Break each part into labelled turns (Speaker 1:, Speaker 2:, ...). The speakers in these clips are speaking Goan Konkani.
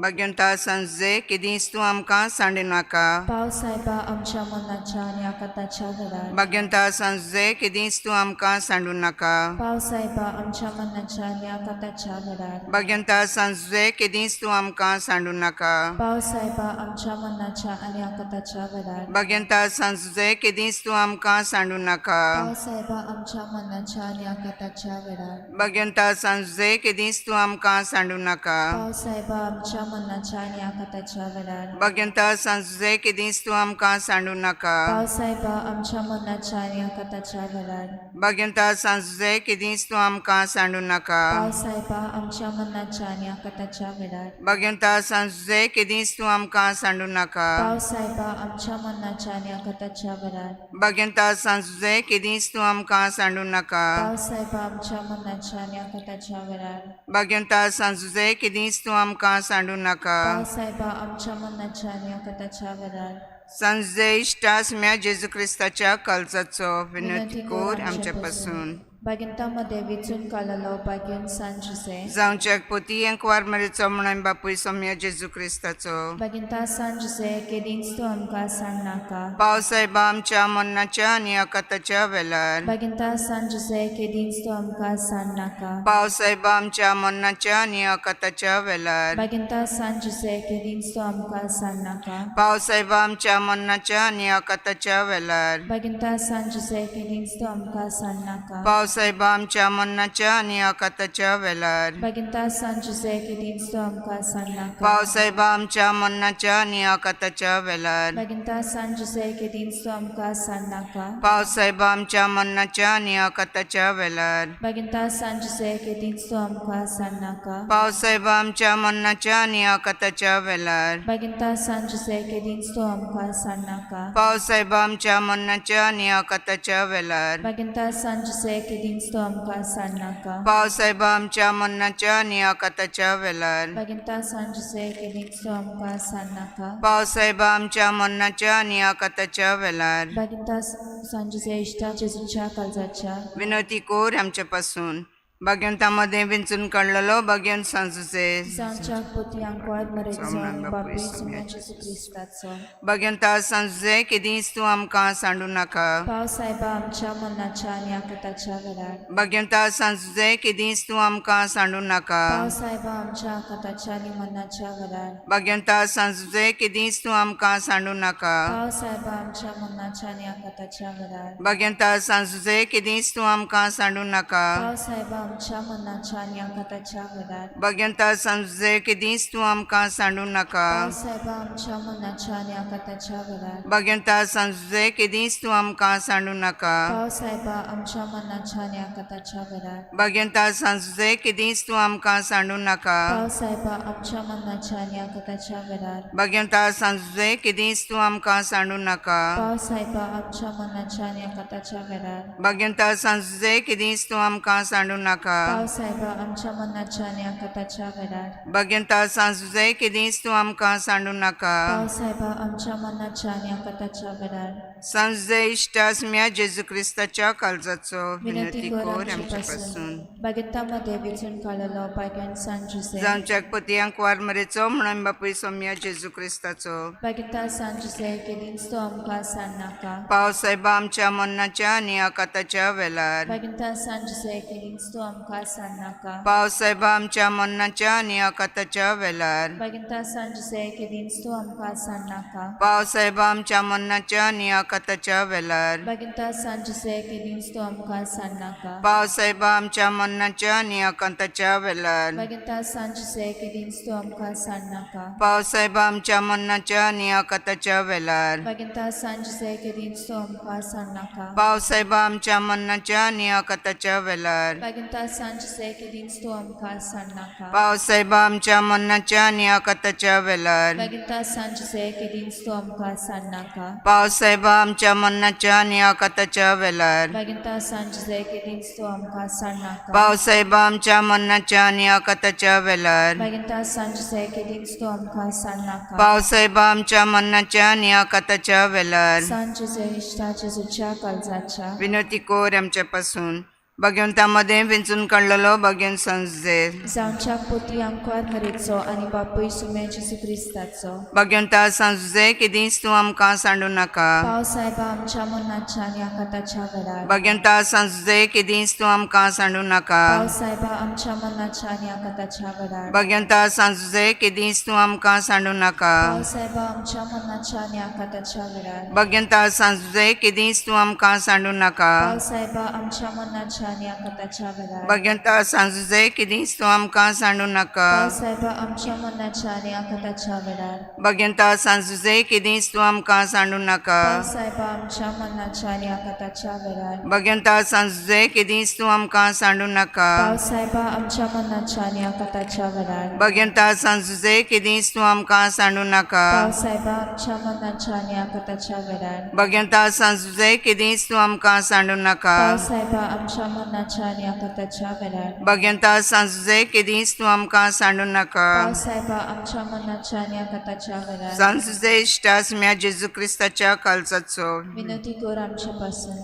Speaker 1: भाग्यंता संजे केदींच तूं आमकां सांडू नाका.
Speaker 2: पाव सायबा आमच्या मनाच्या आनी आकांताच्या वेळार.
Speaker 1: भाग्यंता संजे केदींच तूं आमकां सांडू नाका.
Speaker 2: पाव सायबा आमच्या मनाच्या आनी आकांताच्या वेळार.
Speaker 1: भाग्यंता संजे केदींच तूं आमकां सांडू नाका.
Speaker 2: पाव सायबा आमच्या मनाच्या आनी आकांताच्या वेळार.
Speaker 1: भाग्यंता संजे केदींच तूं आमकां सांडू नाका.
Speaker 2: पाव सायबा आमच्या मनाच्या आनी आकांताच्या वेळार.
Speaker 1: भाग्यंता संजे केदींच तूं आमकां सांडू नाका.
Speaker 2: पाव सायबा आमच्या मनाच्या आनी आकांताच्या वेळार.
Speaker 1: भाग्यंता संजे केदींच तूं आमकां सांडू नाका.
Speaker 2: पाव सायबा आमच्या मनाच्या आनी आकांताच्या वेळार.
Speaker 1: भाग्यंता संजे केदींच तूं आमकां सांडू नाका.
Speaker 2: पाव सायबा आमच्या मनाच्या आनी आकांताच्या वेळार.
Speaker 1: भाग्यंता संजे केदींच तूं आमकां सांडू नाका.
Speaker 2: पाव सायबा आमच्या मनाच्या आनी आकांताच्या वेळार.
Speaker 1: भाग्यंता संजे केदींच तूं आमकां सांडू नाका.
Speaker 2: पाव सायबा आमच्या मनाच्या आनी आकांताच्या वेळार.
Speaker 1: भाग्यंता संजे केदींच तूं आमकां सांडू नाका.
Speaker 2: पाव सायबा आमच्या मनाच्या आनी आकांताच्या वेळार.
Speaker 1: संजे इश्टास म्या जेजू क्रिस्ताच्या कलजाचो विनंती कोर आमचे पासून.
Speaker 2: बागिंतामध्ये विचून काडलेलो बागेन सान जुसे.
Speaker 1: जावच्याक पोती यांकवार मरेचो म्हणून बापूय सोम्या जेजू क्रिस्ताचो.
Speaker 2: बागिंता सान जुसे केदींच तूं आमकां सांड नाका.
Speaker 1: पावसाहेबा आमच्या मन्नाच्या आनी आकाताच्या वेलार.
Speaker 2: बागिंता सान जुसे केदींच तूं आमकां सांड नाका.
Speaker 1: पावसाहेबा आमच्या मन्नाच्या आनी आकाताच्या वेलार.
Speaker 2: बागिंता सान जुसे केदींच तूं आमकां सांड नाका.
Speaker 1: पावसाहेबा आमच्या मन्नाच्या आनी आकाताच्या वेलार.
Speaker 2: बागिंता सान जुसे केदींच तूं आमकां सांड नाका.
Speaker 1: पावसाहेबा आमच्या मन्नाच्या आनी आकाताच्या वेलार.
Speaker 2: बागिंता सान जुसे केदींच तूं आमकां सांड नाका.
Speaker 1: पावसाहेबा आमच्या मन्नाच्या आनी आकाताच्या वेलार.
Speaker 2: बागिंता सान जुसे केदींच तूं आमकां सांड नाका.
Speaker 1: पावसाहेबा आमच्या मन्नाच्या आनी आकाताच्या वेलार.
Speaker 2: बागिंता सान जुसे केदींच तूं आमकां सांड नाका.
Speaker 1: पावसाहेबा आमच्या मन्नाच्या आनी आकाताच्या वेलार.
Speaker 2: बागिंता सान जुसे केदींच तूं आमकां सांड नाका.
Speaker 1: पावसाहेबा आमच्या मन्नाच्या आनी आकाताच्या वेलार.
Speaker 2: बागिंता सान जुसे केदींच तूं आमकां सांड नाका.
Speaker 1: पावसाहेबा आमच्या मन्नाच्या आनी आकाताच्या वेलार.
Speaker 2: बागिंता सान जुसे केदींच तूं आमकां सांड नाका.
Speaker 1: पावसाहेबा आमच्या मन्नाच्या आनी आकाताच्या वेलार.
Speaker 2: बागिंता सान जुसे इश्टा जेजूच्या काळजाच्या
Speaker 1: विनोती कोर आमचे पासून. भाग्यंतामध्ये विंचून काडलेलो भाग्यन सांजुचे.
Speaker 2: जावच्याक पोती आंकवार मरेचो बापूय सुम्या जेजू क्रिस्ताचो.
Speaker 1: भाग्यंता सांजुचे केदींच तूं आमकां सांडू नाका.
Speaker 2: पाव सायबा आमच्या मनाच्या आनी आकांताच्या वेळार.
Speaker 1: भाग्यंता सांजुचे केदींच तूं आमकां सांडू नाका.
Speaker 2: पाव सायबा आमच्या आकांताच्या आनी मनाच्या वेळार.
Speaker 1: भाग्यंता सांजुचे केदींच तूं आमकां सांडू नाका.
Speaker 2: पाव सायबा आमच्या मनाच्या आनी आकांताच्या वेळार.
Speaker 1: भाग्यंता सांजुचे केदींच तूं आमकां सांडू नाका.
Speaker 2: पाव सायबा आमच्या मनाच्या आनी आकांताच्या वेळार.
Speaker 1: भाग्यंता सांजुचे केदींच तूं आमकां सांडू नाका.
Speaker 2: पाव सायबा आमच्या मनाच्या आनी आकांताच्या वेळार.
Speaker 1: भाग्यंता सांजुचे केदींच तूं आमकां सांडू नाका.
Speaker 2: पाव सायबा आमच्या मनाच्या आनी आकांताच्या वेळार.
Speaker 1: भाग्यंता सांजुचे केदींच तूं आमकां सांडू नाका.
Speaker 2: पाव सायबा आमच्या मनाच्या आनी आकांताच्या वेळार.
Speaker 1: भाग्यंता सांजुचे केदींच तूं आमकां सांडू नाका.
Speaker 2: पाव सायबा आमच्या मनाच्या आनी आकांताच्या वेळार.
Speaker 1: भाग्यंता सांजुचे केदींच तूं आमकां सांडू नाका.
Speaker 2: पाव सायबा आमच्या मनाच्या आनी आकांताच्या वेळार.
Speaker 1: भाग्यंता सांजुचे केदींच तूं आमकां सांडू नाका.
Speaker 2: पाव सायबा आमच्या मनाच्या आनी आकांताच्या वेळार.
Speaker 1: सांजुचे इश्टास म्या जेजू क्रिस्ताच्या काळजाचो
Speaker 2: विनंती
Speaker 1: विनंती
Speaker 2: कर
Speaker 1: कोर
Speaker 2: आमचे
Speaker 1: आमचे
Speaker 2: पासून.
Speaker 1: पासून.
Speaker 2: बागिंतामध्ये विचून काडलेलो बागेन सान जुसे.
Speaker 1: जावच्याक पती आंकवार मरेचो म्हणून बापूय सोम्या जेजू क्रिस्ताचो.
Speaker 2: बागिंता सान जुसे केदींच तूं आमकां सांड नाका.
Speaker 1: पावसाहेबा आमच्या मन्नाच्या आनी आकाताच्या वेलार.
Speaker 2: बागिंता सान जुसे केदींच तूं आमकां सांड नाका.
Speaker 1: पावसाहेबा आमच्या मन्नाच्या आनी आकाताच्या वेलार.
Speaker 2: बागिंता सान जुसे केदींच तूं आमकां सांड नाका.
Speaker 1: पावसाहेबा आमच्या मन्नाच्या आनी आकाताच्या वेलार.
Speaker 2: बागिंता सान जुसे केदींच तूं आमकां सांड नाका.
Speaker 1: पावसाहेबा आमच्या मन्नाच्या आनी आकांताच्या वेलार.
Speaker 2: बागिंता सान जुसे केदींच तूं आमकां सांड नाका.
Speaker 1: पावसाहेबा आमच्या मन्नाच्या आनी आकाताच्या वेलार.
Speaker 2: बागिंता सान जुसे केदींच तूं आमकां सांड नाका.
Speaker 1: पावसाहेबा आमच्या मन्नाच्या आनी आकाताच्या वेलार.
Speaker 2: बागिंता सान जुसे केदींच तूं आमकां सांड नाका.
Speaker 1: पावसाहेबा आमच्या मन्नाच्या आनी आकाताच्या वेलार.
Speaker 2: बागिंता सान जुसे केदींच तूं आमकां सांड नाका.
Speaker 1: पावसाहेबा आमच्या मन्नाच्या आनी आकाताच्या वेलार.
Speaker 2: बागिंता सान जुसे केदींच तूं आमकां सांड नाका.
Speaker 1: पावसाहेबा आमच्या मन्नाच्या आनी आकाताच्या वेलार.
Speaker 2: बागिंता सान जुसे केदींच तूं आमकां सांड नाका.
Speaker 1: पावसाहेबा आमच्या मन्नाच्या आनी आकाताच्या वेलार.
Speaker 2: सान जुसे इश्टा जेजूच्या काळजाच्या
Speaker 1: विनोती कोर आमच्या पासून. भाग्यवंता मदें वेंचून काडलेलो भाग्यवंत संजय।
Speaker 2: जावच्याक पोती आंकवार मरेचो आनी बापूय सुम्या जेजू क्रिस्ताचो।
Speaker 1: भाग्यवंता संजय केदींच तूं आमकां सांडू नाका।
Speaker 2: पाव सायबा आमच्या मनाच्या आनी आकांताच्या वेळार।
Speaker 1: भाग्यवंता संजय केदींच तूं आमकां सांडू नाका।
Speaker 2: पाव सायबा आमच्या मनाच्या आनी आकांताच्या वेळार।
Speaker 1: भाग्यवंता संजय केदींच तूं आमकां सांडू नाका।
Speaker 2: पाव सायबा आमच्या मनाच्या आनी आकांताच्या वेळार।
Speaker 1: भाग्यवंता संजय केदींच तूं आमकां सांडू नाका।
Speaker 2: पाव सायबा आमच्या मनाच्या आनी आकांताच्या वेळार।
Speaker 1: भाग्यवंता संजय केदींच तूं आमकां सांडू नाका।
Speaker 2: पाव सायबा आमच्या मनाच्या आनी आकांताच्या वेळार।
Speaker 1: भाग्यवंता संजय केदींच तूं आमकां सांडू नाका।
Speaker 2: पाव सायबा आमच्या मनाच्या आनी आकांताच्या वेळार।
Speaker 1: भाग्यवंता संजय केदींच तूं आमकां सांडू नाका।
Speaker 2: पाव सायबा आमच्या मनाच्या आनी आकांताच्या वेळार।
Speaker 1: भाग्यवंता संजय केदींच तूं आमकां सांडू नाका।
Speaker 2: पाव सायबा आमच्या मनाच्या आनी आकांताच्या वेळार।
Speaker 1: भाग्यवंता संजय केदींच तूं आमकां सांडू नाका।
Speaker 2: पाव सायबा आमच्या मनाच्या आनी आकांताच्या वेळार।
Speaker 1: भाग्यवंता संजय केदींच तूं आमकां सांडू नाका।
Speaker 2: पाव सायबा आमच्या मनाच्या आनी आकांताच्या वेळार।
Speaker 1: संजय इश्टास म्या जेजू क्रिस्ताच्या कालजाचो
Speaker 2: विनंती कर आमचे पासून।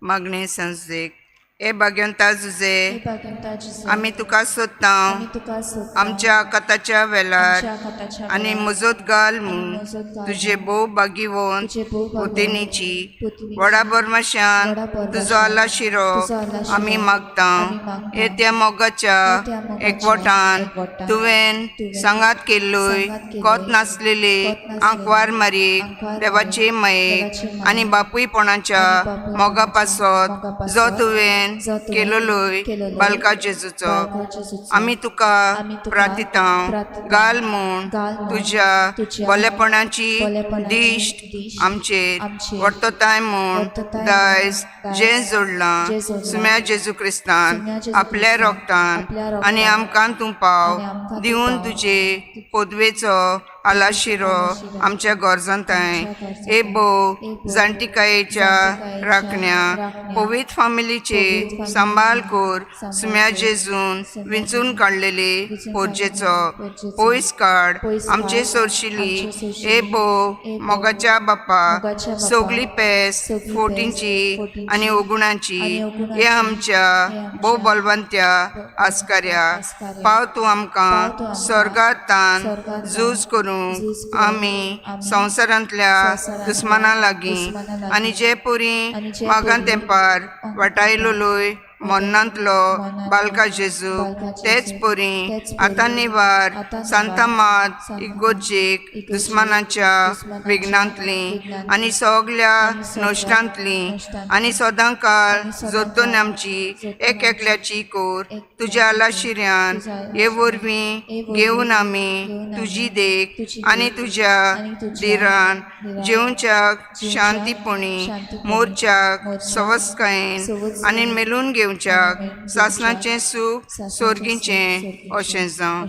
Speaker 1: मागणें संजयेक। हे भाग्यवंता जुजे, आमी तुका सोदता आमच्या आकांताच्या वेळार आनी मजत घाल म्हूण तुजे भोव भाग्यवंत पुतणीची व्हडा भरमाशान तुजो आलाशिरो आमी मागता। हे त्या मोगाच्या एकवटान तुवें सांगात केल्लोय कोत नासलेले आंकवार मारीक देवाचे मायेक आनी बापूयपणाच्या मोगा पासत जो तुवें केलोलोय बालका जेजूचो आमी तुका प्रार्थिता घाल म्हूण तुज्या बरेपणाची दिश्ट आमचेर वर्तताय म्हूण दायज जें जोडलां सुम्या जेजू क्रिस्तान आपल्या रोगतान आनी आमकां तूं पाव दिवन तुजे पदवेचो आलाशिरो आमच्या गरजांताय। हे भोव जाणटिकायेच्या राखण्या पवित्र फामिलीचे सांबाळ कर सुम्या जेजून विंचून काडलेले पोरजेचो पयस काड आमचे सोरशिली। हे भोव मोगाच्या बापा सगळी पेस फोटींची आनी ओगुणांची हे आमच्या भोव बलवंत्या आस्कार्या पाव तूं आमकां स्वर्गांतान झूज करूंक आमी संवसारांतल्या दुस्माना लागीं आनी जे पुरी मागान तेंपार वाटायलोलोय मरणांतलो बालका जेजू तेच परी आतां निवार सांतामात इगोर्जेक दुस्मानाच्या विघ्नांतली आनी सगल्या नश्टांतली आनी सदां काळ जोतून आमची एक एकल्याची कोर तुज्या आलाशिऱ्यान हे वरवीं घेवन आमी तुजी देख आनी तुज्या दिरान जेवच्याक शांतीपणी मोर्चाक सवस्कायेन आनी मेलून घेवच्याक सासणाचें सूख सोर्गीचें अशें जावं।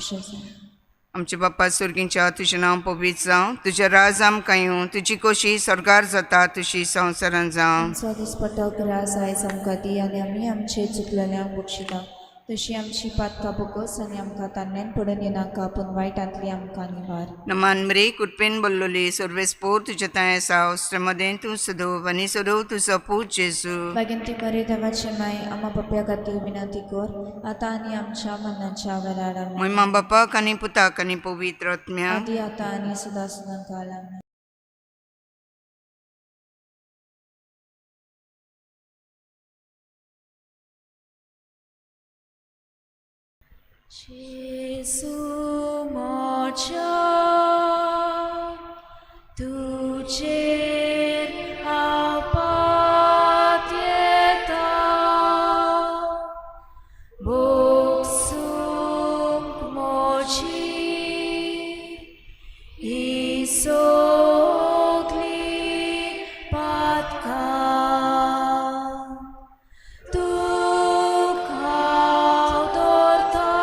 Speaker 1: आमचे बापा सोर्गींच्या तुजें नांव पवित्र जावं, तुजें राज आमकां येवं, तुजी कोशी स्वर्गार जाता तशी संवसारान जावं।
Speaker 2: आमचो दिसपट्टो ग्रास आयज आमकां दी आनी आमी आमचे चुकलेल्यांक बक्षिता तशी आमची पातकां बोगस आनी आमकां तान्यान पडून येनाका पूण वायटांतली आमकां निवार।
Speaker 1: नमान मरे कृपेन बोल्लोली सर्वेस्पोर तुज्या तांय आसा मदें तूं सदोव आनी सदोव तुजो पूत जेजू।
Speaker 2: भाग्यंती मरे देवाचे माय आमा बापया खातीर विनंती कर आतां आनी आमच्या मरणाच्या वेळार आमेन।
Speaker 1: महिमा बापाक आनी पुताक आनी पवित्र आत्म्याक
Speaker 2: आदी आतां आनी सदां सदां काळ आमेन। Gesù mocia tu cer apatieta boxum moci isogli patka tu dorta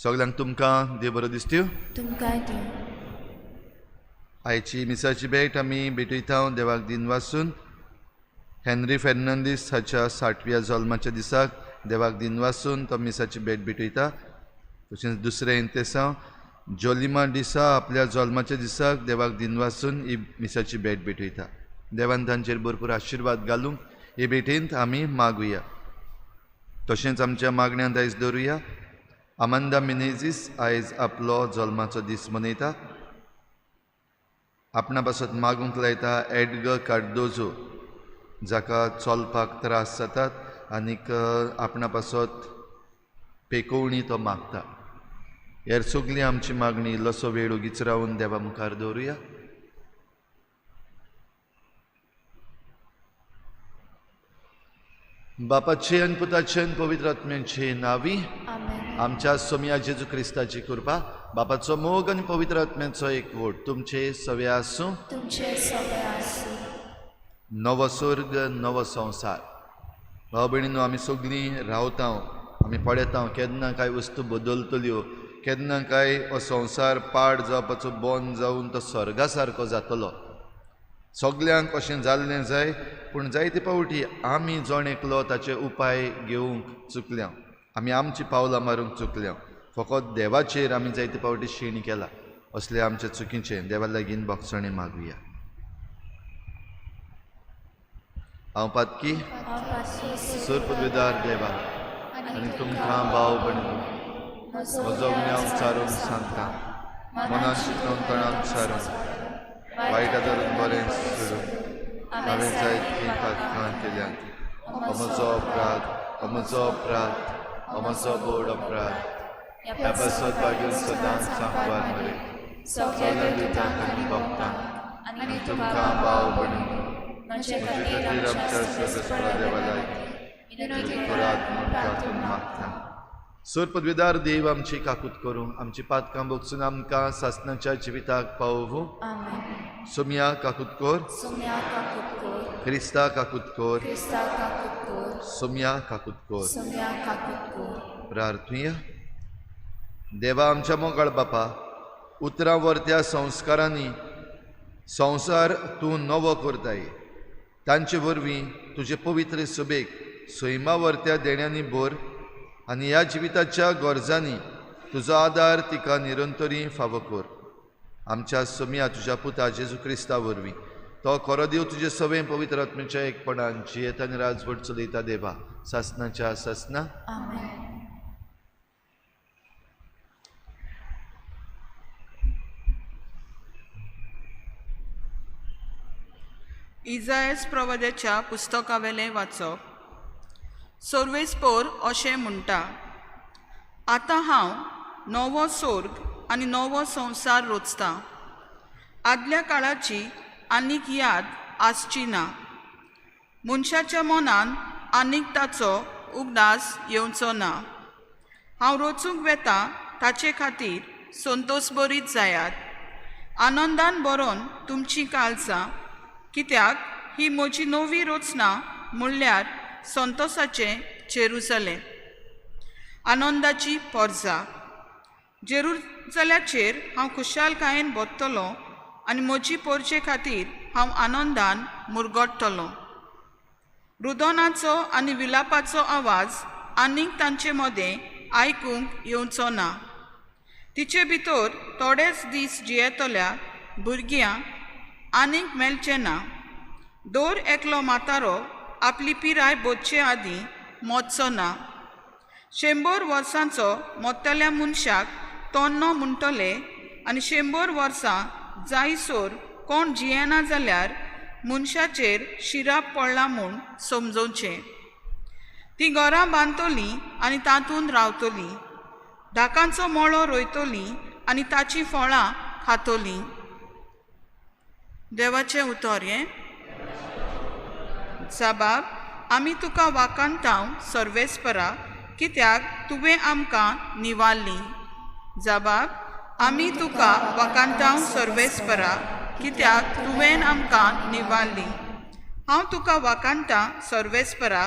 Speaker 3: सगल्यांक तुमकां देव बरो दिसत्यो।
Speaker 2: तुमकांय दिवं।
Speaker 3: आयची मिसाची भेट आमी भेटयता देवाक दिन वासून। हेनरी फेर्नांदीस हाच्या 60व्या जल्माच्या दिसाक देवाक दिन वासून तो मिसाची भेट भेटयता। तशेंच दुसरें इंतेसांव जोलिमा डिसा आपल्या जल्माच्या दिसाक देवाक दिन वासून ही मिसाची भेट भेटयता। देवान तांचेर भरपूर आशिर्वाद घालूंक हे भेटेंत आमी मागुया। तशेंच आमच्या मागण्यांत आयज दवरुया। अमांदा मिनेझीस आयज आपलो जल्माचो दीस मनयता। आपणा पासत मागूंक लायता एडगर कार्दोजो जाका चलपाक त्रास जातात आनीक आपणा पासत पेकोवणी तो मागता। हेर सगळी आमची मागणी इल्लोसो वेळ ओगीच रावन देवा मुखार दवरुया। बापाचे आनी पुताचे आनी पवित्र आत्म्याचे नांवी आमच्या सोमया जेजू क्रिस्ताची कृपा, बापाचो मोग आनी पवित्र आत्म्याचो एकवट तुमचे सवे आसूं।
Speaker 2: तुमचे सवे आसूं।
Speaker 3: नवो स्वर्ग नवो संवसार। भाव भयणीनो, आमी सगळीं रावता, आमी पळयता केन्ना कांय वस्तू बदलतल्यो, केन्ना काय हो संवसार पाड जावपाचो बंद जावन तो स्वर्गा सारको जातलो। सगल्यांक अशें जाल्लें जाय, पूण जायते फावटी आमी जण एकलो ताचे उपाय घेवंक चुकल्या, आमी आमची पावलां मारूंक चुकल्या। फकत देवाचेर आमी जायते फावटी शीण केला। असले आमचे चुकीचें देवा लागीं भोगसणें मागुया। हांव पातकी सर पदवेदार देवा आनी तुमकां भाव भयणीनो म्हजो गुन्यांव सारून सांगता, मनान चिंतून तणान सारून वायट धरून बरें सोडून हांवें जायतीं पातकां केल्यांत। म्हजो अपराध, म्हजो अपराध, म्हजो व्हड अपराध। ह्या पासत भाग्य सदांच सांगपाक मरे सगळ्या दुतांक आनी भक्तांक आनी तुमकां भाव भयणीनो म्हजे खातीर आमच्या सर्वेस्परा देवा लागीं विनंती करात म्हूण प्रार्थना मागता। सर पदवेदार देव आमची काकूत करूं, आमची पातकां भोगसून आमकां सासणाच्या जिविताक पावोवं। सोमया काकूत कर, क्रिस्ता काकूत कर, सोमया काकूत कर। प्रार्थुया। देवा आमच्या मोगाळ बापा, उतरां वरत्या संस्कारांनी संवसार तूं नवो करताय, तांचे वरवीं तुजे पवित्र सभेक सैमा वरत्या देण्यांनी भर आनी ह्या जिविताच्या गरजांनी तुजो आदार तिका निरंतरी फावो कर। आमच्या सोमया तुज्या पुता जेजू क्रिस्ता वरवीं तो खरो देव तुजे सवें पवित्र आत्म्याच्या एकपणान जियेता आनी राजवट चलयता देवा सासनाच्या सासना।
Speaker 4: इजायस प्रवाद्याच्या पुस्तकावेलें वाचप। सोर्वेस्पोर अशें म्हणटा, आतां हांव नवो सोर्ग आनी नवो संवसार रचतां, आदल्या काळाची आनीक याद आसची ना, मनशाच्या मनान आनीक ताचो उगडास येवचो ना। हांव रचूंक वेता ताचे खातीर संतोशभरीत जायात, आनंदान बरोवन तुमची काळजां, कित्याक ही म्हजी नवी रचना म्हणल्यार संतोसाचें जेरुसलेम, आनंदाची पोरजा। जेरुसल्याचेर हांव खुशालकायेन बसतलो आनी म्हजी पोरजे खातीर हांव आनंदान मुरगट्टलो। रुदनाचो आनी विलापाचो आवाज आनीक तांचे मदें आयकूंक येवचो ना। तिचे भितर थोडेच दीस जियेतल्या भुरग्यांक आनीक मेळचें ना। दर एकलो म्हातारो आपली पिराय बोधचे आदीं मरचो ना। 100 वर्सांचो मोत्तल्या मनशाक तन्नो म्हणटले आनी 100 वर्सां जायसर कोण जियेना जाल्यार मनशाचेर शिराप पडला म्हूण समजोवचें। तीं घरां बांदतलीं आनी तातूंत रावतलीं, धाकांचो मळो रोयतलीं आनी ताचीं फळां खातलीं। देवाचें उतर हें। साबाब, आमी तुका वाखाणटांव सर्वेस्परा, कित्याक तुवें आमकां निवारली। जाबाब, आमी तुका वाखाणटांव सर्वेस्परा, कित्याक तुवें आमकां निवारली। हांव तुका वाखाणटां सर्वेस्परा,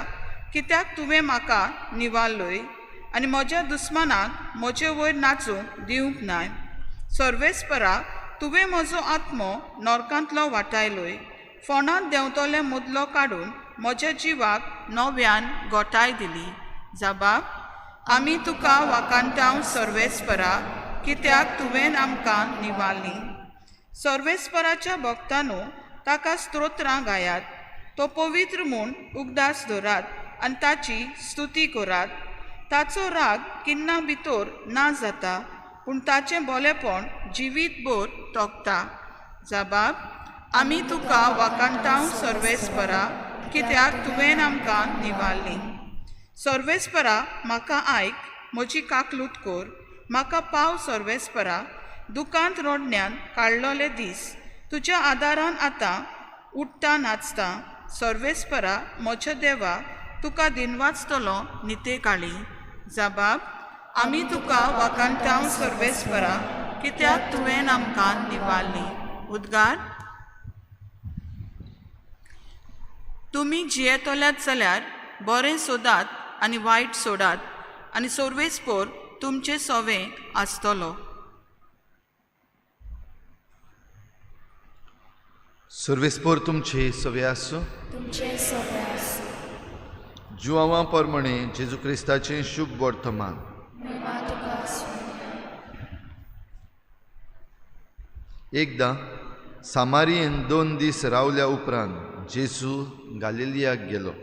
Speaker 4: कित्याक तुवें म्हाका निवारलोय आनी म्हज्या दुस्मानाक म्हजे वयर नाचूंक दिवंक नाय. सर्वेस्परा, तुवें म्हजो आत्मो नरकांतलो वाटायलोय. फोंडांत देंवतले मुदलो काडून म्हज्या जिवाक नव्यान गोठाय दिली. जबाब, आमी तुका वाखाणटांव सर्वेस्परा, कित्याक तुवें आमकां निवारली. सर्वेस्पराच्या भक्तांनो, ताका स्तोत्रां गायात. तो पवित्र म्हूण उगदास धरात आनी ताची स्तुती करात. ताचो राग किन्ना भितर ना जाता, पूण ताचें बोलेपण जिवीतभर तोखता. जबाब, आमी तुका वाखाणटांव सर्वेस्परा, कित्याक तुवें आमकां निवारली. सर्वेस्परा, म्हाका आयक, म्हजी काकलूत कर. म्हाका पाव सर्वेस्परा, दुकांत रडण्यान काडलोले दीस. तुज्या आदारान आतां उठ्ठा नाचता. सर्वेस्परा म्हज्या देवा, तुका दिनवाजतलो निते काळी. जबाब, आमी तुका वाखाणटांव सर्वेस्परा, कित्याक तुवें आमकां निवारली. उद्गार, तुमी जियेतल्यात जाल्यार बरें सोदात आनी वायट सोडात आनी सर्वेस्पोर तुमचें सोवें आसतलो.
Speaker 3: सर्वेस्पोर तुमचे सवे आसूं.
Speaker 2: तुमचे सवे आसूं.
Speaker 3: जुआंवा प्रमाणे जेजू क्रिस्ताचें शुभ वर्तमान.
Speaker 2: महिमा तुका आसूं.
Speaker 3: एकदां सामारियेन 2 दीस रावल्या उपरांत जेजू गालिलियाक गेलो.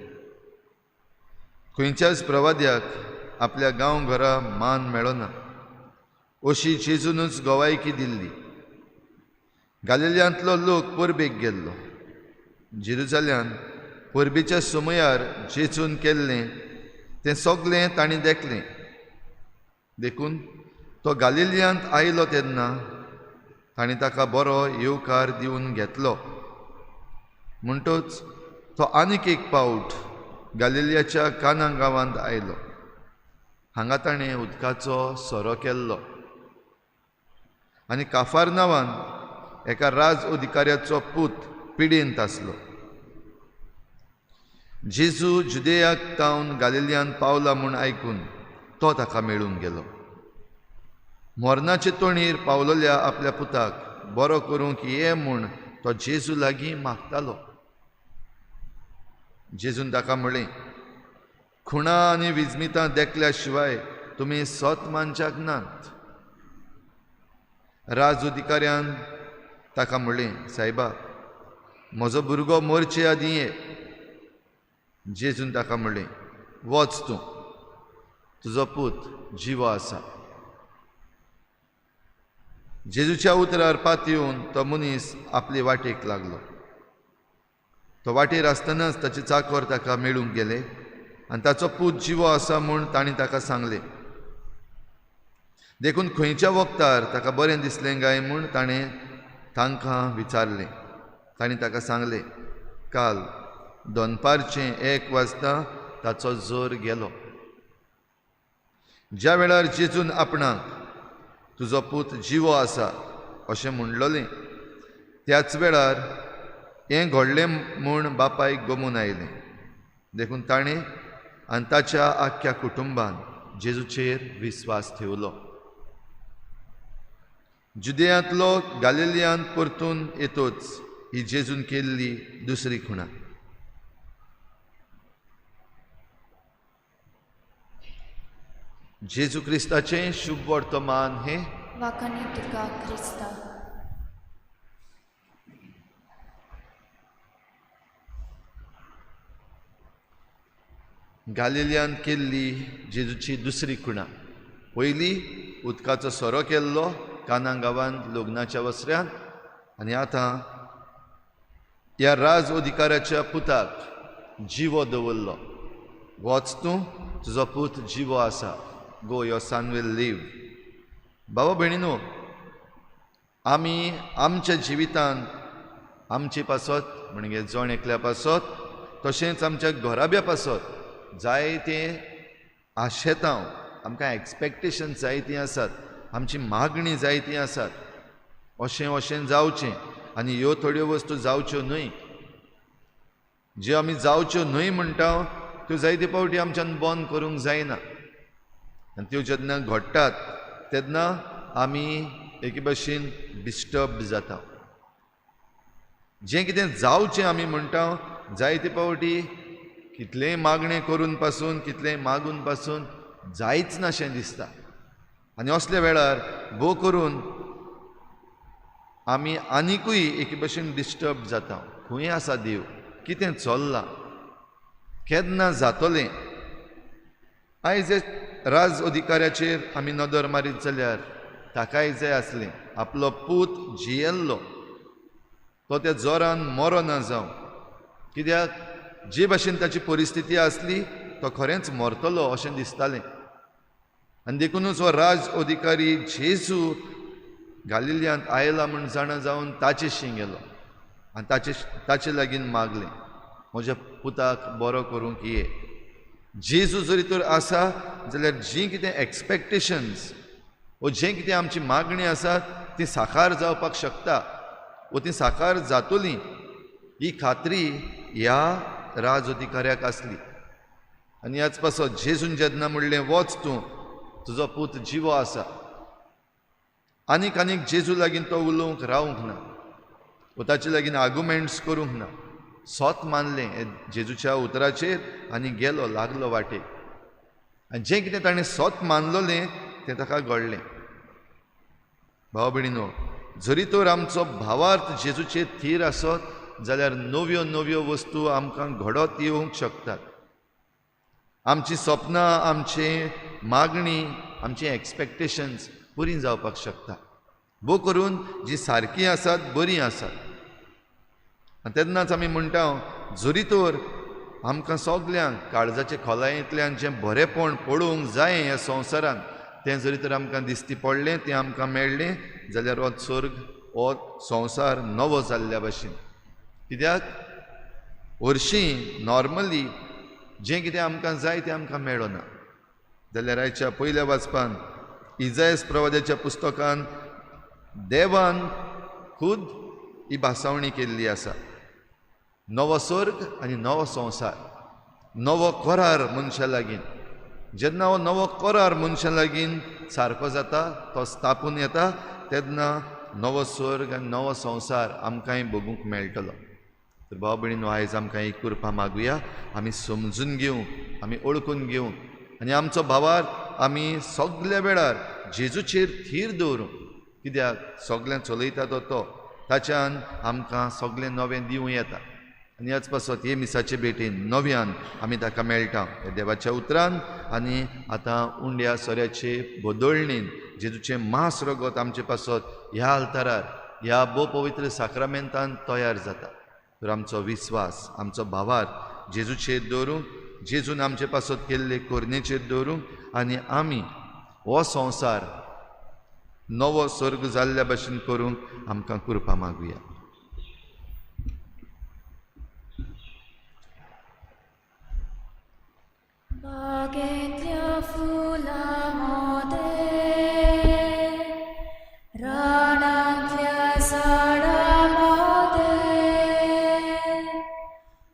Speaker 3: खंयच्याच प्रवाद्याक आपल्या गांव घरा मान मेळना अशी जेजूनच गवायकी दिल्ली. गालिलियांतलो लोक परबेक गेल्लो. जेरुजाल्यान परबेच्या समयार जेजून केल्लें तें सगळें तांणी देखलें. देखून तो गालिलियांत आयलो तेन्ना तांणी ताका बरो येवकार दिवन घेतलो. म्हणटच तो आनीक एक पावट गालिलियाच्या काना गांवांत आयलो. हांगा ताणें उदकाचो सोरो केल्लो आनी काफार नांवान एका राज अधिकाऱ्याचो पूत पिडेंत आसलो. जेजू जुदेयाक तावन गालिलियान पावला म्हूण आयकून तो ताका मेळूंक गेलो. मरणाचे तोणीर पावलोल्या आपल्या पुताक बरो करूंक ये म्हूण तो जेजू लागीं मागतालो. जेजून ताका म्हणलें, खुणा आनी विजमितां देखल्या शिवाय तुमी सत मानच्याक नात. राज अधिकाऱ्यान ताका म्हणलें, सायबा, म्हजो भुरगो मरचे आदीं ये. जेजून ताका म्हणलें, वच तूं, तुजो पूत जिवो आसा. जेजूच्या उतरार पातयेवन तो मनीस आपले वाटेक लागलो. तो वाटेर आसतनाच ताचे चाकर ताका मेळूंक गेले आनी ताचो पूत जिवो आसा म्हूण तांणी ताका सांगलें. देखून खंयच्या वखदार ताका बरें दिसलें काय म्हूण ताणें तांकां विचारलें. तांणी ताका सांगलें, काल दनपारचें 1 वाजता ताचो जोर गेलो. ज्या वेळार जेजून आपणाक तुजो पूत जिवो आसा अशें म्हणलोलें त्याच वेळार हें घडलें म्हूण बापायक गमून आयलें. देखून ताणें आनी ताच्या आख्ख्या कुटुंबान जेजूचेर विस्वास ठेवलो. जुदेयांतलो गालिलियांत परतून येतोच ही जेजून केल्ली दुसरी खुणा. जेजू क्रिस्ताचें शुभ वर्तमान हें.
Speaker 2: वाखाणी तुका क्रिस्ता.
Speaker 3: गालिलियान केल्ली जेजूची दुसरी खुणा. पयली उदकाचो सोरो केल्लो काना गांवांत लग्नाच्या वसऱ्यांत, आनी आतां ह्या राज अधिकाराच्या पुताक जिवो दवरलो. वच तूं, तुजो पूत जिवो आसा. Go, your son will live. बाबा भयणीनो, आमी आमच्या जिवितांत आमचे पासत म्हणजे जण एकल्या पासत तशेंच आमच्या घराब्या पासत जायते आशेतांव, आमकां एक्सपेक्टेशन जायतीं आसात, आमची मागणी जायतीं आसात, अशें अशें जावचें आनी ह्यो थोड्यो वस्तू जावच्यो न्हय. ज्यो आमी जावच्यो न्हय म्हणटा त्यो जायते फावटी आमच्यान बंद करूंक जायना. आनी त्यो जेन्ना घडटात तेन्ना आमी एके भशेन डिस्टर्ब जाता. जें कितें जावचें आमी म्हणटा जायते फावटी कितलेंय मागणें करून पासून कितलेंय मागून पासून जायच नाशें दिसता. आनी असल्या वेळार भोव करून आमी आनिकूय एके भशेन डिस्टर्ब जाता. खंय आसा देव, कितें चल्लां, केन्ना जातलें? आयज राज अधिकाऱ्याचेर आमी नदर मारीत जाल्यार ताकाय जाय आसलें आपलो पूत जियेल्लो तो त्या जोरान मरोना जावं, कित्याक जे भाशेन ताची परिस्थिती आसली तो खरेंच मरतलो अशें दिसतालें. आनी देखुनूच हो राज अधिकारी जेजू गालिलियांत आयला म्हूण जाणा जावन ताचे गेलो आनी ताचे लागीं मागलें, म्हज्या पुताक बरो करूंक ये. जेजू जरी तर आसा जाल्यार जीं कितें एक्सपेक्टेशन्स वो जें कितें आमची मागणी आसा ती साकार जावपाक शकता वो ती साकार जातली ही खात्री ह्या राज अधिकाऱ्याक आसली. आनी ह्याच पासत जेजून जेन्ना म्हणलें वच तूं, तुजो पूत जिवो आसा, आनीक आनीक जेजू लागीं तो उलोवंक रावंक ना वो ताचे लागीं आर्गुमेंट्स करूंक ना, सोत मानलें जेजूच्या उतराचेर आनी गेलो, लागलो वाटेक. आनी जें कितें ताणें सोत मानलोलें तें ताका घडलें. भाव भयणीनो, जरी तर आमचो भावार्थ जेजूचेर थीर आसत जाल्यार नव्यो नव्यो वस्तू आमकां घडत येवंक शकतात. आमची सपनां, आमची मागणी, आमची एक्सपेक्टेशन्स पुरी जावपाक शकता, भोव करून जी सारकी आसात बरीं आसात. आनी तेन्नाच आमी म्हणटा जरी तर आमकां सगल्यांक काळजाचे खोलायेंतल्यान जें बरेंपण पळोवंक जाय ह्या संवसारांत तें जरी तर आमकां दिसती पडलें, तें आमकां मेळ्ळें जाल्यार हो स्वर्ग, हो संवसार नवो जाल्ल्या भशेन. कित्याक हरशीं नॉर्मली जें कितें आमकां जाय तें आमकां मेळना. जाल्यार आयच्या पयल्या वाचपान इजायस प्रवाद्याच्या पुस्तकान देवान खूद ही भासावणी केल्ली आसा. नवो स्वर्ग आनी नवो संवसार, नवो करार मनशा लागीं. जेन्ना हो नवो करार मनशा लागीं सारको जाता, तो स्थापून येता, तेन्ना नवो स्वर्ग आनी नवो संवसार आमकांय भोगूंक मेळटलो. तर भाव भयणीनो, आयज आमकां एक कृपा मागुया, आमी समजून घेवंक, आमी वळखून घेवंक आनी आमचो भावार्थ आमी सगल्या वेळार जेजूचेर थीर दवरूंक. कित्याक सगळें चलयता तो तो, ताच्यान आमकां सगळें नवें दिवं येता. आनी ह्याच पासत हे मिसाचे भेटेन नव्यान आमी ताका मेळटा ह्या देवाच्या उतरान. आनी आतां उंड्या सोऱ्याचे बदळणेन जेजूचें मांस रगत आमचे पासत ह्या आल्तारार ह्या भोव पवित्र साक्रामेंतान तयार जाता. तर आमचो विस्वास, आमचो भावार्थ जेजूचेर दवरूंक, जेजून आमचे पासत केल्ले कोरणेचेर दवरूंक आनी आमी हो संवसार नवो स्वर्ग जाल्ल्या भशेन करूंक आमकां कृपा मागुया.
Speaker 5: बागेंतल्या फुलां मोदें, रानांतल्या झाडां मोदें,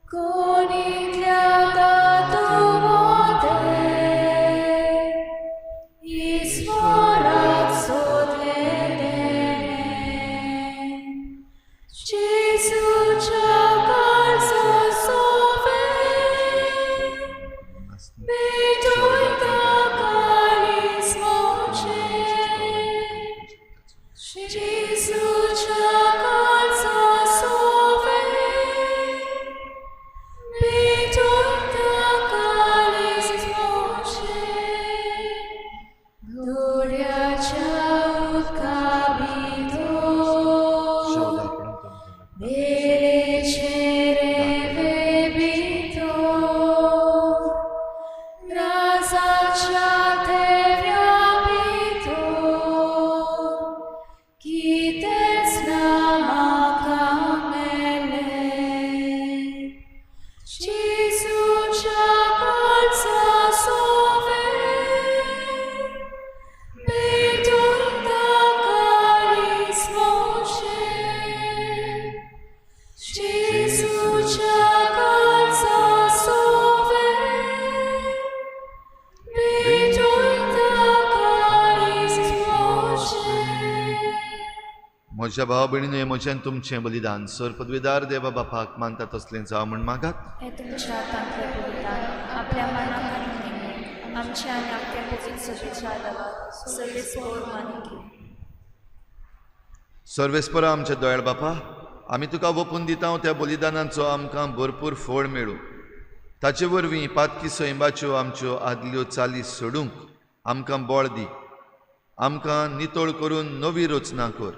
Speaker 5: कोणींतल्या तातूं मोदें, ईश्वराक सोदलें तेणें. जेजूच्या काळजा सोवें, पेटयता काळीज मोचें. जेजूच्या काळजा सोवें, पेटयता काळीज मोचें. दोऱ्याच्या उदका भितर वेलेचे रेंवे भितर, राजाच्या थेव्या भितर, कितेंच ना म्हाका मेळ्ळें. जेजूच्या काळजा सोवें, पेटयता
Speaker 3: म्हज्या भाव भयणीनो, म्हजें तुमचें बलिदान सर पदवीदार देवा बापाक मानता तसलें जावं म्हूण मागात।
Speaker 2: हें तुमच्या हातांतलें बलिदान आपल्या मनाक आनी नेमून आमच्या आनी आपल्या पवित्र सभेच्या आदाराक सर्वेस्पोर मानिकी।
Speaker 3: सर्वेस्परा आमच्या दयाळ बापा, आमी तुका वपून दिता त्या बलिदानाचो आमकां भरपूर फळ मेळूं। ताचे वरवीं पातकी सैमाच्यो आमच्यो आदल्यो चाली सोडूंक आमकां बळ दी। आमकां नितळ करून नवी रचना कर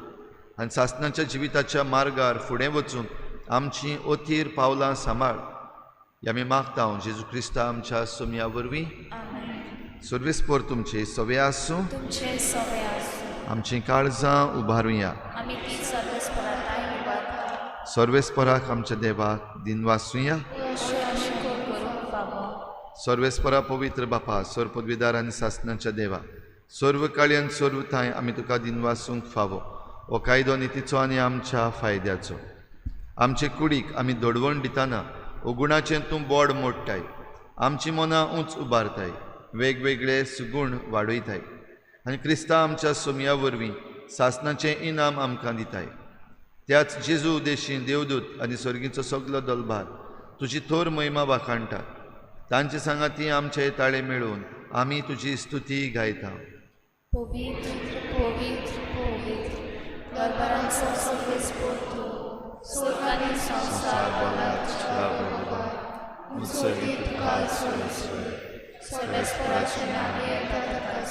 Speaker 3: आनी सासणाच्या जिविताच्या मार्गार फुडें वचूंक आमची अथीर पावलां सांबाळ। आमी मागता जेजू क्रिस्ता आमच्या सोमया वरवीं। सर्वेस्पोर तुमचे सवे आसूं, आमचीं काळजां उबारुया। सर्वेस्पराक आमच्या देवाक दिनवासुया। सर्वेस्परा पवित्र बापा, सर्व पदवीदार आनी सासणाच्या देवा, सर्व काळी आनी सर्व ठांय आमी तुका दिनवासूंक फावो। हो कायदो नितीचो आनी आमच्या फायद्याचो। आमचे कुडीक आमी दडवण दितना अगुणाचें तूं बोड मोडटाय, आमची मनां उंच उबारताय, वेगवेगळे सुगूण वाडयताय आनी क्रिस्ता आमच्या सोमया वरवीं सासणाचें इनाम आमकां दिताय। त्याच जेजू देशी देवदूत आनी सर्गीचो सगलो दलभार तुजी थोर महिमा वाखाणटात। तांचे सांगाती आमचे ताळे मेळून आमी तुजी स्तुती गायता।
Speaker 2: पवित्र पवित्र पवित्र दरबारांचो सर्वेस्पोर तूं, स्वर्ग आनी संवसार सर्वेस्पोराचें नांव येता ताका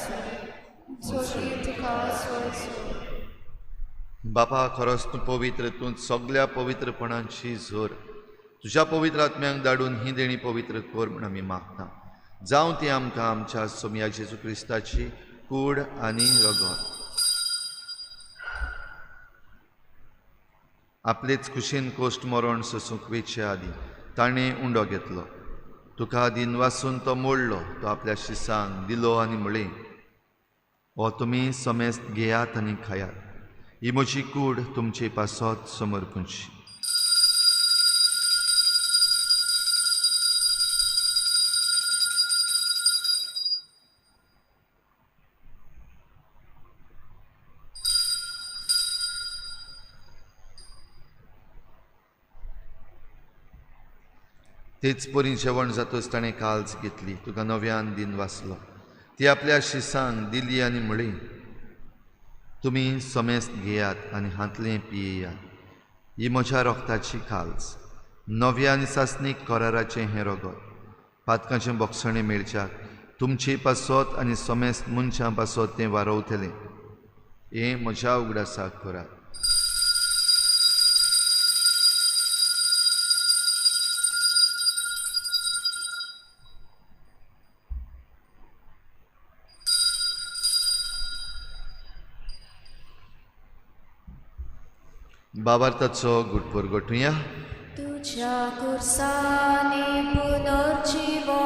Speaker 2: स्वर्गीय तुका सोय।
Speaker 3: बापा, खरोच तूं पवित्र, तूं सगल्या पवित्रपणाची जोर। तुज्या पवित्र आत्म्यांक धाडून ही देणी पवित्र कर म्हूण आमी मागता। जावं ती आमकां आमच्या सोमया जेजू क्रिस्ताची कूड आनी रगत। आपलेच खुशीन कोश्ट मरण सोसूंक वेचे आदीं ताणें उंडो घेतलो, तुका दिनवासून तो मोडलो, तो आपल्या शिसांक दिलो आनी म्हळें, हो तुमी समेस्त घेयात आनी खायात, ही म्हजी कूड तुमचे पासत समर्पूंची। तेच परी जेवण जातच ताणें काल्स घेतली, तुका नव्यान दिन वाचलो, ती आपल्या शिसांक दिली आनी म्हळी, तुमी समेस्त घेयात आनी हांतलें पियेयात, ही म्हज्या रोगताची खाल्स, नव्या आनी सासणीक कराराचें हें रगत, पातकांचें बोगसणें मेळच्याक तुमचे पासत आनी समेस्त मनशां पासत तें वारवतलें। हें म्हज्या उगडासाक करात। बाबार्थाचो गुटपोर गोठुया।
Speaker 2: तुझ्या कुर्साने पुनर्जीवनपणा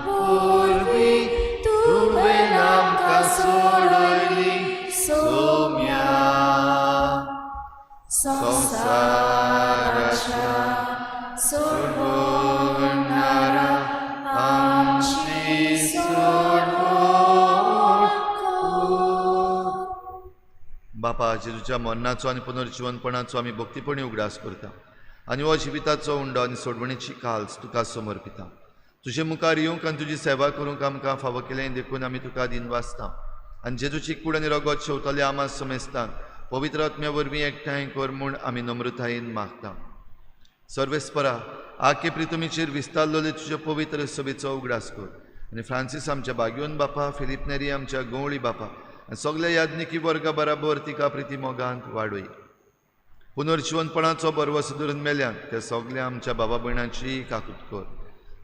Speaker 2: वरवीं तुवें आमकां सोडयली सोम्या संवसाराच्या सोडवणारा आमची सोडवण कर।
Speaker 3: बापा, जेजूच्या मरणाचो आनी पुनर्जीवनपणाचो आमी भक्तीपणी उगडास करता आनी हो जिविताचो उंडो आनी सोडवणेची काल्स तुका समर्पिता। तुजे मुखार येवंक आनी तुजी सेवा करूंक आमकां फावो केलें देखून आमी तुका दिनवासता आनी जेजूची कूड आनी रगत शेवतले आमा समेस्तान पवित्र आत्म्या वरवीं एकठांय कर म्हूण आमी नम्रतायेन मागता। सर्वेस्परा, आखे प्रितमीचेर विस्तारलेले तुज्या पवित्र सभेचो उगडास कर आनी फ्रांसीस आमच्या बागयोन बापा, फिलीप नेरी आमच्या गवळी बापा आनी सगल्या याज्ञिकी वर्गा बराबर तिका प्रिती मोगांत वाडय। पुनर्जीवनपणाचो बरवस धरून मेल्यान त्या सगल्या आमच्या बाबा भयणांची काकूत कर।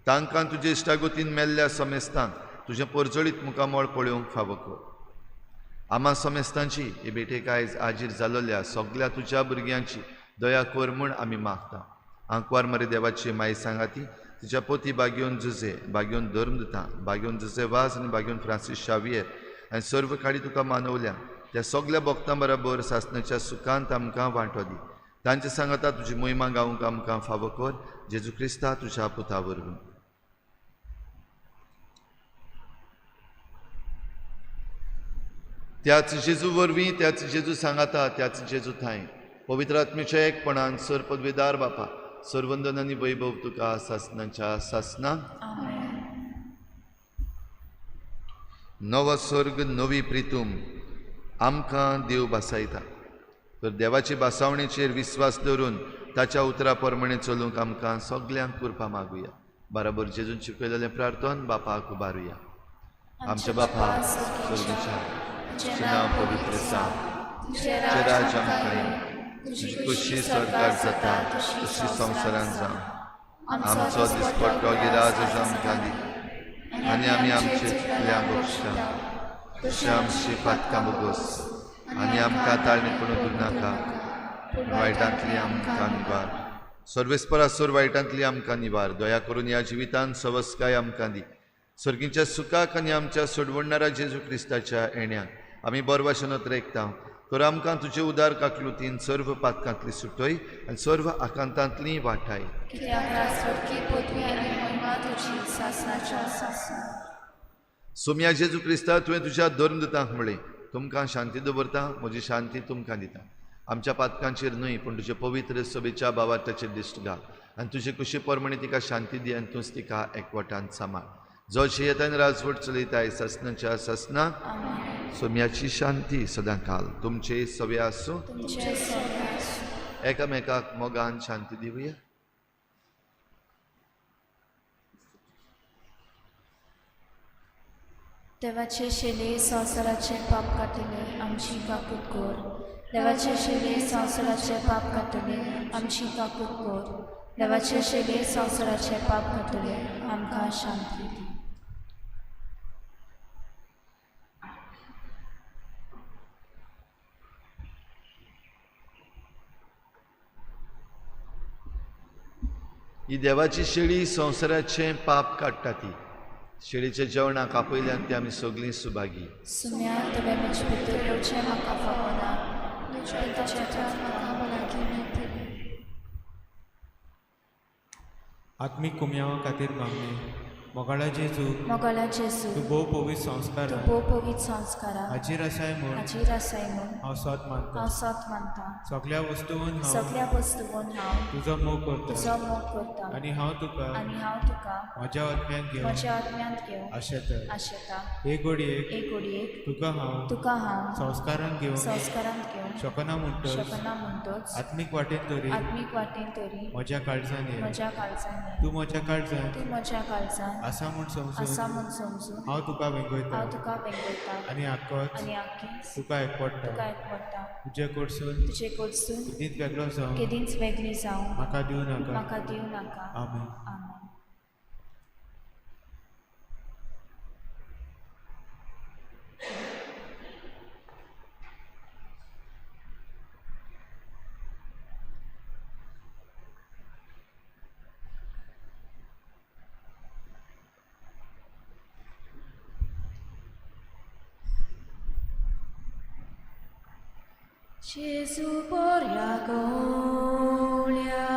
Speaker 3: तांकां तुजे इश्टागतीन मेल्ल्या समेस्तांक तुजें परजळीत मुखामळ पळोवंक फावो कर। आमा समेस्तांची हे भेटेक आयज आजीर जालोल्या सगल्या तुज्या भुरग्यांची दया कर म्हूण आमी मागता। आंकवार मरे देवाची माई सांगाती तिच्या पोती बागयोन जुजे, बागयोन धर्मदुता, बागयोन जुजे वाज आनी बागयोन फ्रांसीस शावियर आनी सर्व काळी तुका मानवल्या त्या सगल्या भक्तां बराबर सासणाच्या सुखांत आमकां वांटो दी। तांचे सांगाता तुजी मोहिमा गावंक आमकां फावो कर, जेजू क्रिस्ता तुज्या पुता वरवीं। त्याच जेजू वरवीं, त्याच जेजू सांगाता, त्याच जेजू थांय पवित्र आत्मेच्या एकपणान सर पदवेदार बापा सरवंदन आनी वैभव तुका सासनाच्या सासना. नवो स्वर्ग नवी प्रितूम आमकां देव भासायता. तर देवाचे भासावणेचेर विस्वास दवरून ताच्या उतरा प्रमाणे चलूंक आमकां सगल्यांक कृपा मागुया. बराबर जेजून शिकयलेलें प्रार्थन बापाक उबारुया. आमच्या बापा स्वर्गीच्या, तुजें नांव पवित्र जावं, तुजें राज्य आमकां येवं, तुजी खुशी स्वर्गार जाता तशी संवसारांत जावं. आमचो दिसपट्टो गिराज आमकां दी आनी आमी आमचे चुकल्यांक बक्षता तशें आमची पातकां बोगोस आनी आमकां ताळणी पडून दिवनाका, पूण वायटांतली आमकां निवार. सर्वेस्परासोर वायटांतली आमकां निवार. दया करून ह्या जिवितांत सवस्काय आमकां दी. सर्गीच्या सुखाक आनी आमच्या सोडवणणारा जेजू क्रिस्ताच्या येण्याक आमी बरवाशनत रेखता. तर आमकां तुजे उदार काकलुतीन सर्व पातकांतली सुटय आनी सर्व आकांतांतली वाटाय. सोम्या जेजू क्रिस्ता, तुवें तुज्या धर्मदूतांक म्हळें, तुमकां शांती दवरता, म्हजी शांती तुमकां दिता. आमच्या पातकांचेर न्हय पूण तुजे पवित्र सभेच्या भावार्थाचेर दिश्ट घाल आनी तुजे कुशी प्रमाणे तिका शांती दी आनी तूंच तिका एकवटान सांबाळ. जो शियेतान राजवट चलयताय सासनाच्या सासना. सोम्याची शांती सदां काल तुमचे सवे आसूं. एकामेकाक मोगान शांती दिवया.
Speaker 2: देवाचे शेले संवसाराचे पाप काडटले आमची काकूत कर. देवाचे शेले संवसाराचे पाप काडटले आमची काकूत कर. देवाचे शेले संवसाराचे पाप काडटले आमकां शांती दी.
Speaker 3: ही देवाची शेळी संवसाराचें पाप काडटा. ती शेळीच्या जेवणाक आपयल्यान ती आमी सगळीं सुभागी.
Speaker 2: सुम्या तुवें म्हजे भितर येवचें म्हाका फावना, तुज्या म्हाका भलायकी मेळटली.
Speaker 6: आत्मीक कुमयावा खातीर मागणें. मोगाळा जेजू,
Speaker 2: मोगाळा जेजू,
Speaker 6: तूं भोव पवित्र संस्कार
Speaker 2: तूं भोव पवित्र संस्कारा
Speaker 6: हाजीर आसाय म्हूण
Speaker 2: हाजीर आसाय म्हूण
Speaker 6: हांव सत मानता.
Speaker 2: हांव सत मानता.
Speaker 6: सगल्या वस्तून हांव
Speaker 2: सगल्या वस्तून हांव
Speaker 6: तुजो मोग करता
Speaker 2: तुजो मोग करता
Speaker 6: आनी हांव तुका
Speaker 2: आनी हांव तुका
Speaker 6: म्हज्या आत्म्यांत घेवन
Speaker 2: म्हज्या आत्म्यांत घेवन
Speaker 6: आशेता.
Speaker 2: आशेता.
Speaker 6: एक घडयेक
Speaker 2: एक घडयेक
Speaker 6: तुका हांव
Speaker 2: तुका हांव
Speaker 6: संस्कारांत घेवन
Speaker 2: संस्कारांत घेवन
Speaker 6: शकना म्हणटच
Speaker 2: शकना म्हणटच
Speaker 6: आत्मीक वाटेन तरी
Speaker 2: आत्मीक वाटेन तरी
Speaker 6: म्हज्या काळजान ये.
Speaker 2: म्हज्या काळजान ये.
Speaker 6: तूं म्हज्या काळजान
Speaker 2: तूं म्हज्या काळजान
Speaker 6: आसा म्हूण
Speaker 2: आसा
Speaker 6: समजून
Speaker 2: म्हूण समजून
Speaker 6: हांव तुका वेंगयता
Speaker 2: हांव तुका वेंगयता
Speaker 6: आनी आक्कोच
Speaker 2: आनी आक्कीच
Speaker 6: तुका एकवटता.
Speaker 2: तुका एकवटता.
Speaker 6: तुजे कडसून
Speaker 2: तुजे कडसून
Speaker 6: केदींच वेगळो जावं
Speaker 2: केदींच वेगळी जावं
Speaker 6: म्हाका दिवं नाका.
Speaker 2: म्हाका दिवं नाका.
Speaker 6: आमेन.
Speaker 2: आमेन. Gesù porja golja,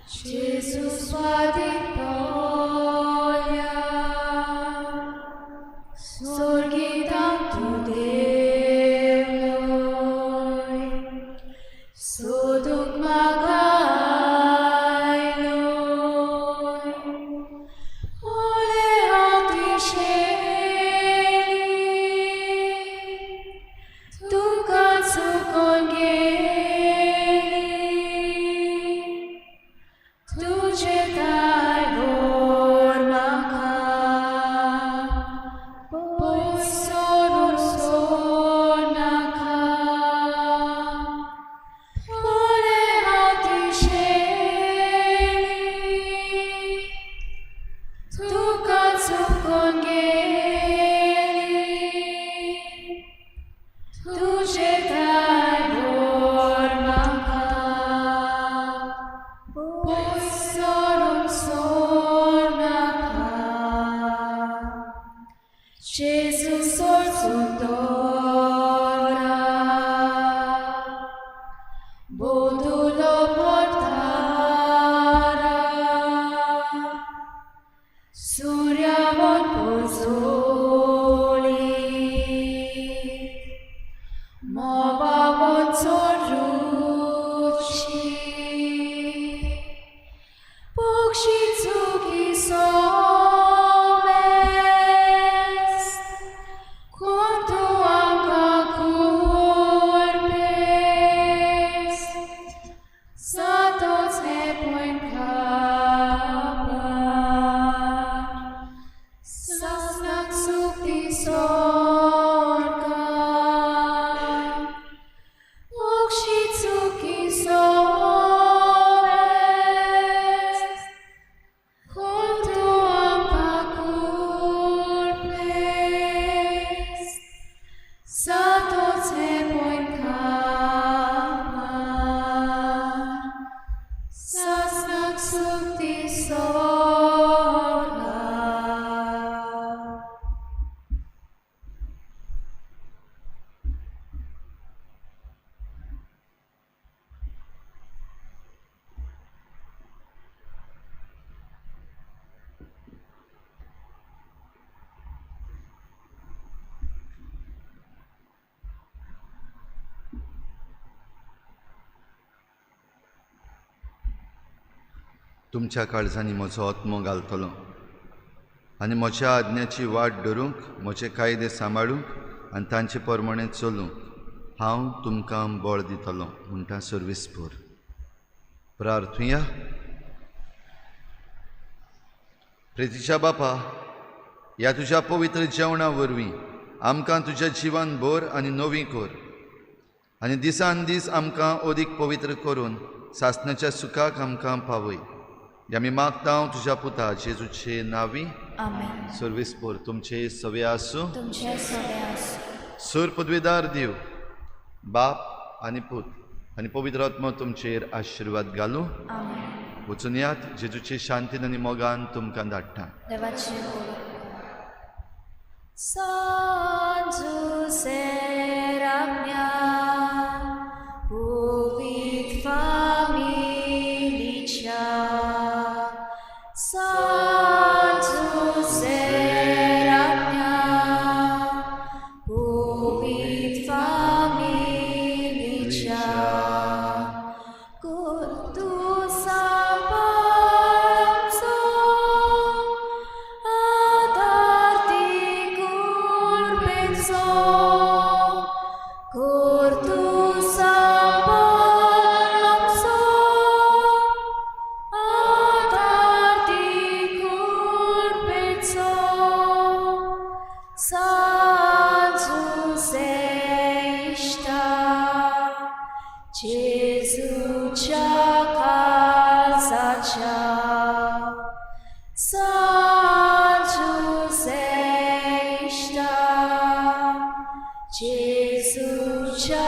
Speaker 2: Gesù swati polja, sorgitam tu devloj, suduk magajloj, ole atišeli, tuka cukon geli, tuđe taj gor maka, posorum sonaka, pole atišeli, tuka cukon geli, tuđe taj gor maka, posorum sonaka. Gesù sorzutora, bodulo portara, surya von pozoli,
Speaker 3: तुमच्या काळजांनी म्हजो आत्मो घालतलो आनी म्हज्या आज्ञाची वाट धरूंक, म्हजे कायदे सांबाळूंक आनी तांचे प्रमाणे चलूंक हांव तुमकां बळ दितलो म्हणटा सर्विसपूर. प्रार्थुया. प्रेतीच्या बापा, ह्या तुज्या पवित्र जेवणा वरवीं आमकां तुज्या जिवन भर आनी नवी कर आनी दिसान दीस आमकां अदीक पवित्र करून सासणाच्या सुखाक आमकां पावय. आमी मागता तुज्या पुता जेजूचे नांवी.
Speaker 2: आमेन.
Speaker 3: सर्विसपूर तुमचे सवे आसूं.
Speaker 2: तुमचे सवे आसूं.
Speaker 3: सूर पदवीदार देव बाप आनी पूत आनी पवित्र आत्मो तुमचेर आशिर्वाद घालूं.
Speaker 2: आमेन.
Speaker 3: वचून यात, जेजूचे शांतीन आनी मोगान तुमकां धाडटा.
Speaker 2: देवाचे उलोवप. San Giuseppe mia, puvit familia. San Giuseppe mia, puvit familia. Curtus apamso, adarti curpenso. Curtus apamso, adarti curpenso. San Giuseppe, Jesuच्या काळजाच्या. San Giuseppe, Jesuच्या.